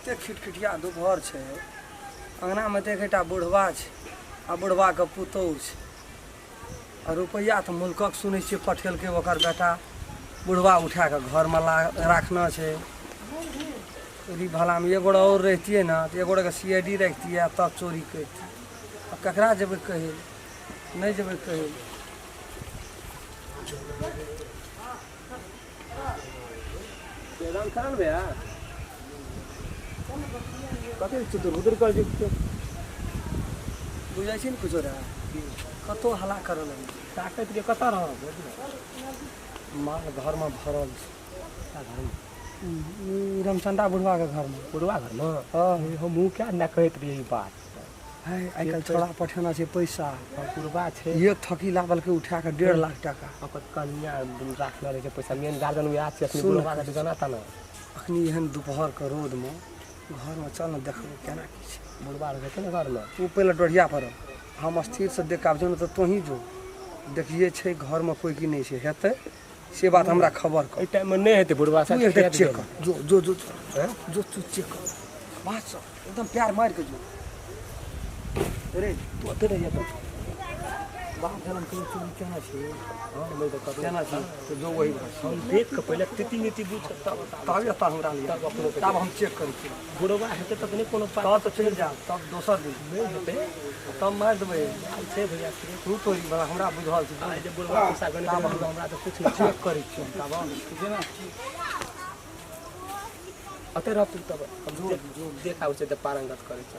एते खिटखिटिया दुपहर छै, अङ्गनामे तऽ एकटा बुढ़बा छै आ बुढ़बाके पुतोहु छै आ रुपैआ तऽ मुल्कक सुनै छियै पठेलकै ओकर बेटा बुढ़बा उठा कऽ घरमे ला राखने छै। यदि भलामे एक गोड़ा आओर रहितियै ने तऽ एक गोड़ाके सी I D राखितियै आ तब चोरी करितियै। आ ककरा जेबै कहै लए? नहि जेबै कहै लए। राम खरान भैया कथी चुतुर बुतुर कर छै? बुझै छी ने कुछो रे, कतौ हल्ला करऽ लगै छै। ताकत के कतऽ रहब? माल घरमे भरल छै। घरमे? ई रामचंदा बुढ़वाके घरमे। बुढ़वा घरमे? हँ। हमहूँ क्या ने कहैत रहियै ई बात। है, आइ काल्हि छोड़ा पठेना छै पैसा। बुढ़वा छै। एक थकी लाबलकै उठा कऽ 1.5 लाख टाका। ओकर कनिया राखने रहै छै पैसा, मेन गार्जियन वएह छै अखनी। सुन। बुढ़वा के जाना ता ना। अखनी एहन दुपहरके रौदमे घरमे चल ने, देखबै केना की छै। बुढ़वा रहै छै ने घरमे। तू पहिले डढ़िया पर रह, हम स्थिरसँ देख कऽ आबै छियौ, नहि तऽ तोहीं जो देखिए छै घरमे कोइ की नहि छै, हेतै से बात हमरा खबर कर। एहि टाइममे नहि हेतै बुढ़वा। तू एक चेक कर, जो जो जो जो, तू चेक कर बात सब एकदम प्यार मारि कऽ जो रे। तू ओतऽ रहिए तऽ। बाप जनम कहियो चोरी केना छै? हँ, नहि तऽ कतौ। केना छै तऽ जो वही बात। हम देख कऽ पहिले तिति नीति बुझ कऽ तब तब एतऽ हमरा लिए। तब अपनो तब हम चेक करै छी। बुढ़वा हेतै तब नहि कोनो बात। तब तऽ चलि जायब, तब दोसर दिन। नहि हेतै। तब मारि देबै। छै भैया। तू तोरी बला हमरा बुझल छै। आइ जे बुढ़वा पैसा गणित हमरा तऽ कुछ नहि। चेक करै छियै हम तब। अतै रह तू, तब हम देख आबै छै तऽ पारंगत करै छै।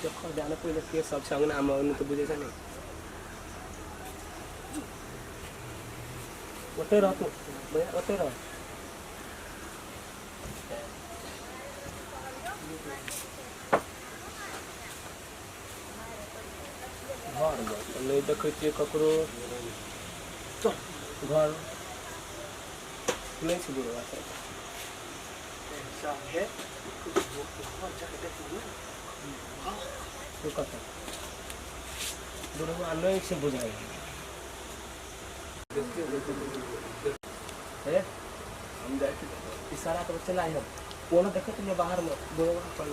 देखो जाने पहिले के सब छै अंगनामे, ओन्ने तऽ बुझै छै ने। ओतै रह तू भैया, ओतै रह। घरमे तऽ नहि देखै छियै ककरो। चल, घर नहि छै बुढ़वा सब। हे, घर जाके देखियौ ने। तू कतऽ? बुढ़वा नहि छै बुझाइ हे। हम जाइ छी। इशारा कर, चला आइब। कोनो देखैत रहियै बाहरमे बुढ़वा पर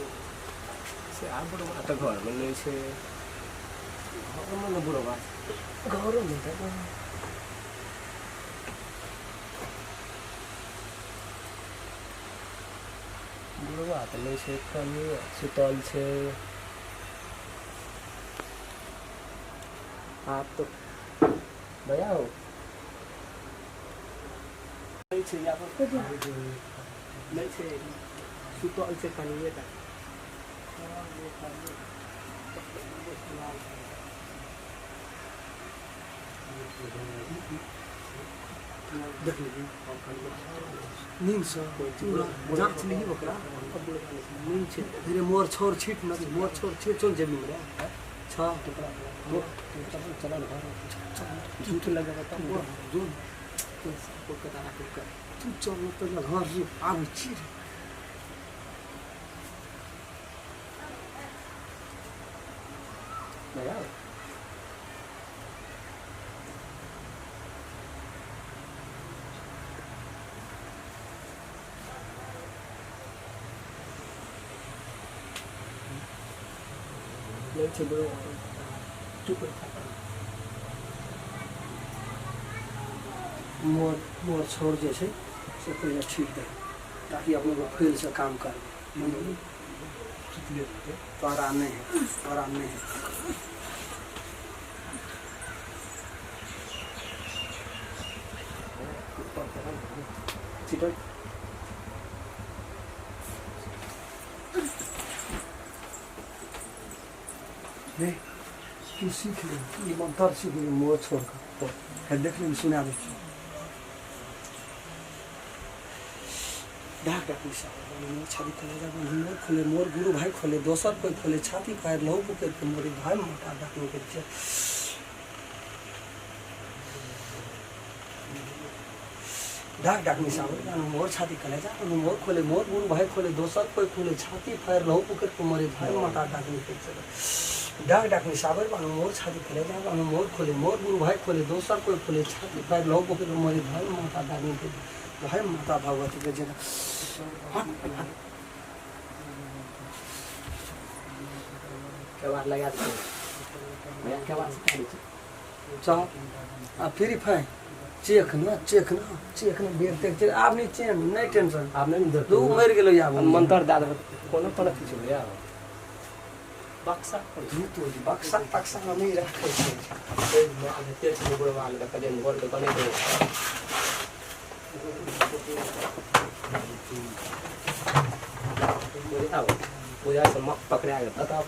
से। आब बुढ़वा तऽ घरमे नहि छै। घरमे ने बुढ़वा घरोमे तऽ बुढ़वा तऽ नहि छै, कनि सुतल छै। आब तऽ भैया हो नहि छै, आब नहि छै, सुतल छै कनिए टा। देख लीजिए नींदसँ पूरा जाँच लीही ओकरा। नींद छै। धीरे मोर छोर छीट न, मोर छोर छीट, चल जेबी में छ। चल घर, झूठ लगेबा तब। जो। कर। तू चल तऽ घर जो, आबै छी रे। भैया नहि छै बुढ़वा, चुप रह। मोर मोर छोर जे छै से पहिले छीट दे ताकि अपने को फैलसँ काम करबै। बुझलियै? सुतले रहतै। तोरा नहि है, तोरा नहि है। छिटल। नहीं, तू सीख ले, ई मंत्र सीख ले मोर छोड़ कऽ। हे, देख ले, सुना दै छी। डाक डाक पैसा मोर छाती कलेजा बंधु मोर खोले, मोर गुरु भाई खोले, दोसर कोई खोले, छाती फाड़ लहू पुकर के मोरे भाई मोटा डाक के छै। डाक डाक निशावर बानू मोर छाती कलेजा बानू मोर खोले मोर गुरु भाई खोले दोसर कोई खोले छाती फायर लहू पुकर को मरे भाई माता डाकनी के चले। डाक डाक निशावर बानू मोर छाती कलेजा बानू मोर खोले मोर गुरु भाई खोले दोसर कोई खोले छाती फायर लहू पुकर को मरे भाई माता डाकनी के भाई माता भगवती के जय। केवाड़ लगा दे भैया, केवाड़ से काटै छै। चल आ फ्री फायर चेक न चेक न चेक न बेर तेक चेक आब नहीं चेन नहीं टेंशन। आब नहि ने दू मरि गेलो आब मंत्र दए देबै कोनो कोनो चीज भैया। बक्सा पर दू तो बक्सा तक्सा नहीं राखै छै। माल हेते छै बुढ़वा लग देखलियै घर के बनेबै। बुझा से मक पकड़ा गेल तब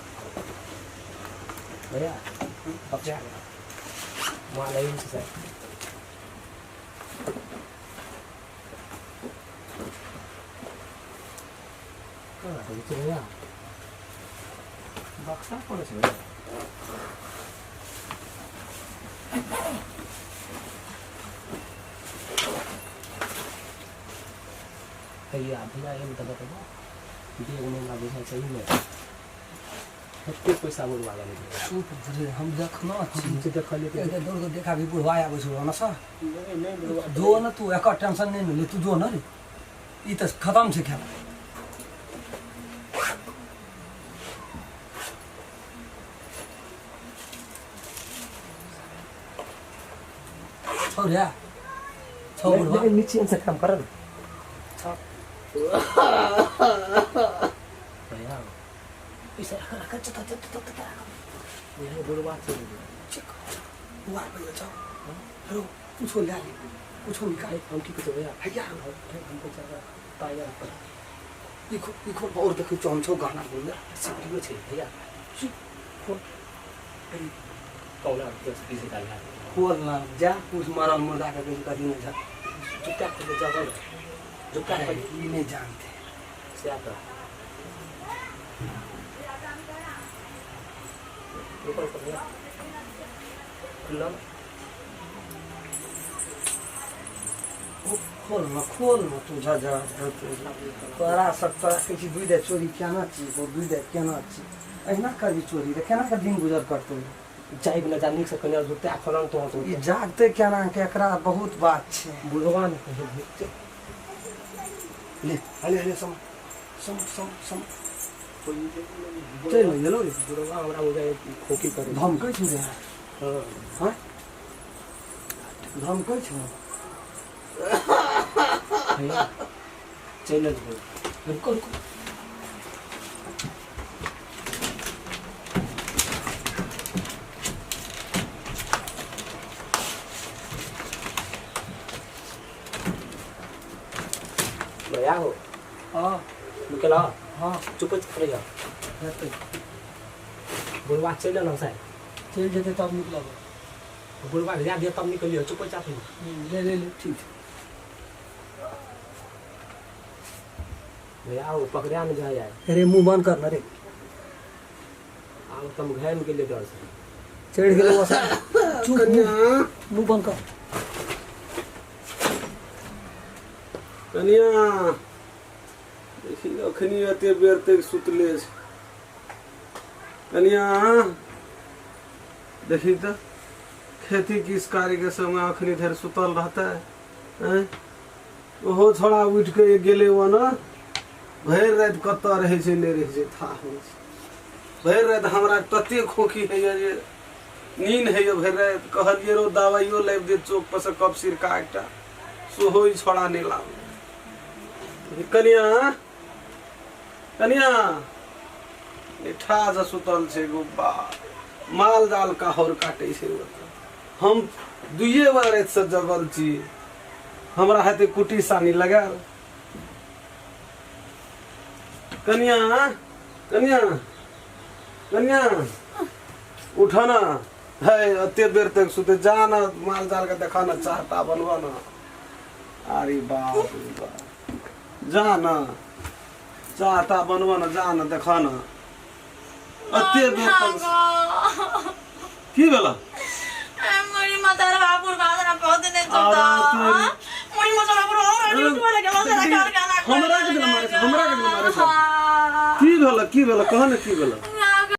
भैया, पकड़ा गेल माल एहन छै सर। कहाँ रहै छै भैया? बक्सा कोन छै भैया? भैया भैया एहिमे तऽ बतेबो बैग मे हमरा बुझाइ छै एहिमे कतेक पैसा बुढ़वा लेने छै। चुप रे, हम देखना छी। हम जे देखलियै तऽ एक दौड़ के देखा भी बुढ़वा आबै छौ न सर। नहि नहि बुढ़वा जो न तू एकर टेंशन नहीं ने ले, तू जो न रे, ई तऽ खत्म छै खेल। छौ रे, छौ बुढ़वा। नहि नीचे से काम कर न। छौ भैया पैसा रख रख चल चल चल चल रख भैया बुढ़वा छै। चेक बुआ पे जाओ हेलो कुछो ले ले कुछो निकाल। हम की कहै भैया? भैया हम पैसा ताया पर इखो इखो और देखै छौ हम छौ गहना बोल सिकरियो छै भैया। खोल कौना दस बीस निकाल खोल ना जा कुछ मरल मुर्दा के कहीं कभी नहीं जा जुत्ता खोल जगह जुत्ता खोल ई नहीं जानते से आता रुको रुको भैया खुला खोल ना खोल ना तू जा जा तोरा सब तोरा कहै छी दुइ दे चोरी केना छी वो दुइ दे केना छी अहिना करबी चोरी तऽ केना के दिन गुजर करतौ? जाइब न जा नीक से कनिया जुत्ता खोलन तो तो ई जागते केना के एकरा बहुत बात छै। बुढ़वा ने कहै ले हले हले सम सम सम सम चलि ने गेलौ रे। बुढ़वा हमरा बुझाइ खोकी करै धमकै छौ रे? हँ हँ धमकै छौ भैया चलि जेबै। रुको रुको भैया हो हँ निकल हँ चुप रहिया। हेतै बुढ़वा चलि एलहुँ साहब। चलि जेतै तब निकलब। बुढ़वा भेजा दिअ तब निकलियौ चुपचाप ले ले ले ठीक छै। भैया हो पकड़ा नहि जाय यार। अरे मुँह बंद कर न रे। आब तऽ हम घामि गेलियै डरसँ। चढ़ि गेलै ओसा। चुप मुँह बंद कर। कनिया देखी अखनी एते बेर तक सुतले छै। कनिया देखी तऽ खेती किस कार्य के समय अखनी धरि सुतल रहता है। ओहो छोड़ा उठि के गेलै ओना भरि राति कतऽ रहै छै नहि रहै छै थाह होइ छै। भरि राति हमरा तते खोखी होइए जे नींद होइए भरि राति। कहलियै रौ दवाइयो लाबि दे चौक पर से कफ सिरका एकटा सेहो ई छोड़ा नहि लाबै। कनिया कनिया निठा से सुतल छै गुब्बा माल जाल काहौर काटै छै ओतऽ। हम दुइये बार राति से जगल छी, हमरा हेतै कुटी सानी लगायल। कनिया कनिया कनिया उठ न है एते बेर तक सुते जा न माल जाल के देखा न चाहता बनबऽ न। अरे बाप रे बाप जा न चाहता बनबऽ न जा न देखा न एते बेर तक की भेल? मुड़ी माता बाबू बादरा बहुत ने अरे चलता तोरी। मुड़ी माता बाबू और हमरा के दिल मारे हमरा के दिल मारे की भेल, की भेल, कह ने की भेल?